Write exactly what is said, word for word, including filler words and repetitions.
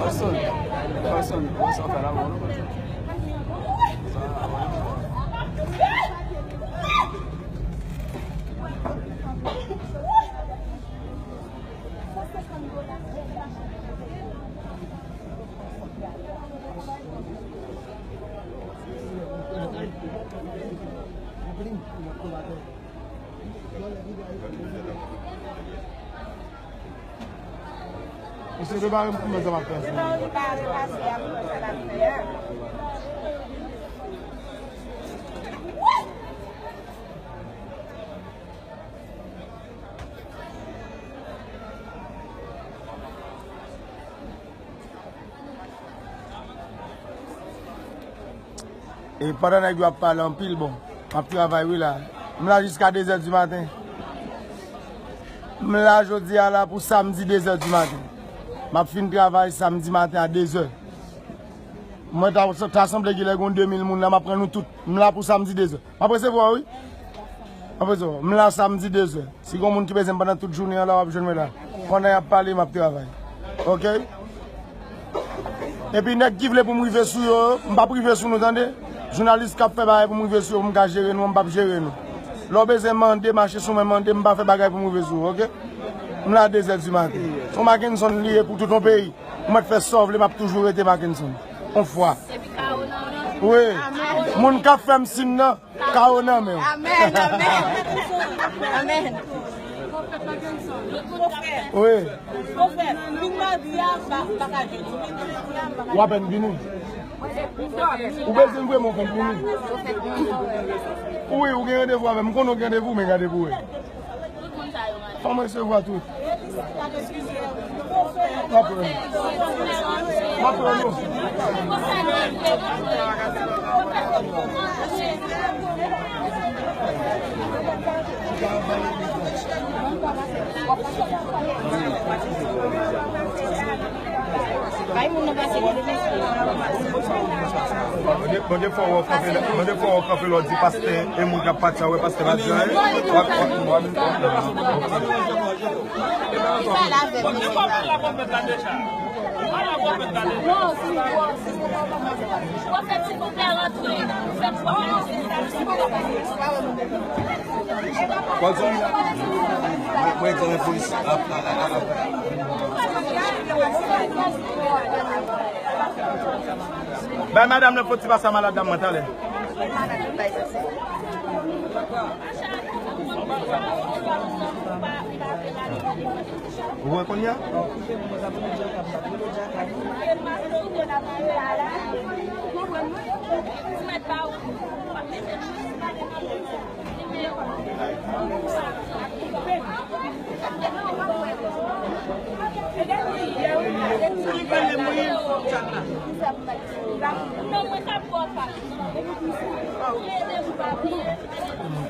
Pèsonn, pèsonn, pèsonn fè la mò. Mesye, prepare m pou m wè sa m ap fè. Prepare, prepare, pase a pou m wè sa l ap fè a. E pandan nèg yo ap pale anpil, bon, m ap travay wi la. M la jiska dezè di maten. M la jodi a la pou samdi dezè di maten. M ap fin travay samdi maten a dezè. Mwen ta, ta sanble gen lè gen de mil moun la, m ap pran nou tout. M la pou samdi dezè. M ap resevwa w wi. M ap resevwa w. M la samdi dezè. Si gon moun ki bezwen m pandan tout jounen an la, w ap jwenn mwen la. Pandan y ap pale, m ap travay. Oke? Epi nèg ki vle pou m rive sou yo, m p ap rive sou nou, tande. Jounalis k ap fè bagay pou m rive sou yo, pou m ka jere nou, m p ap jere nou. Lè w bezwen mande, mache sou mwen, mande, m pa fè bagay pou m rive sou ou, oke? M la dezè di maten. Yon Mackenson li ye pou tout yon peyi. Ou mèt fè sa w vle, m ap toujou rete Mackenson. On fwa. Wi. Moun k ap fè m sin nan, kawo nan men w. Amèn, amèn. Amèn. Wi. W apèn vini. Ou bezwen vre, m konn vini. Wi, ou gen randevou avè m. M konnen w gen randevou, men gade pou wè. Fò m resevwa tout. M ap pran. M ap pran nou. Bay moun nan pase, li te mèsi. Mande, mande fò w kanpe, mande fò w kanpe lè w di pastè e moun k ap pati a, wè pastè pa di anyen. W ap, w ap, w ap, w ap, ok. Li pale avè m. Non, si, si. Pwofèt, silvouplè, rantre. Pwofèt, silvouplè, rantre. Pwofèt. Mwen, mwen egzanmen polis ap, ap, ap, ap. Bay madanm nan fò ti pase a malad dam mwen talè. Ou wè kounye a? Non, mwen ka pran pa. Mwen ede m pa bliye.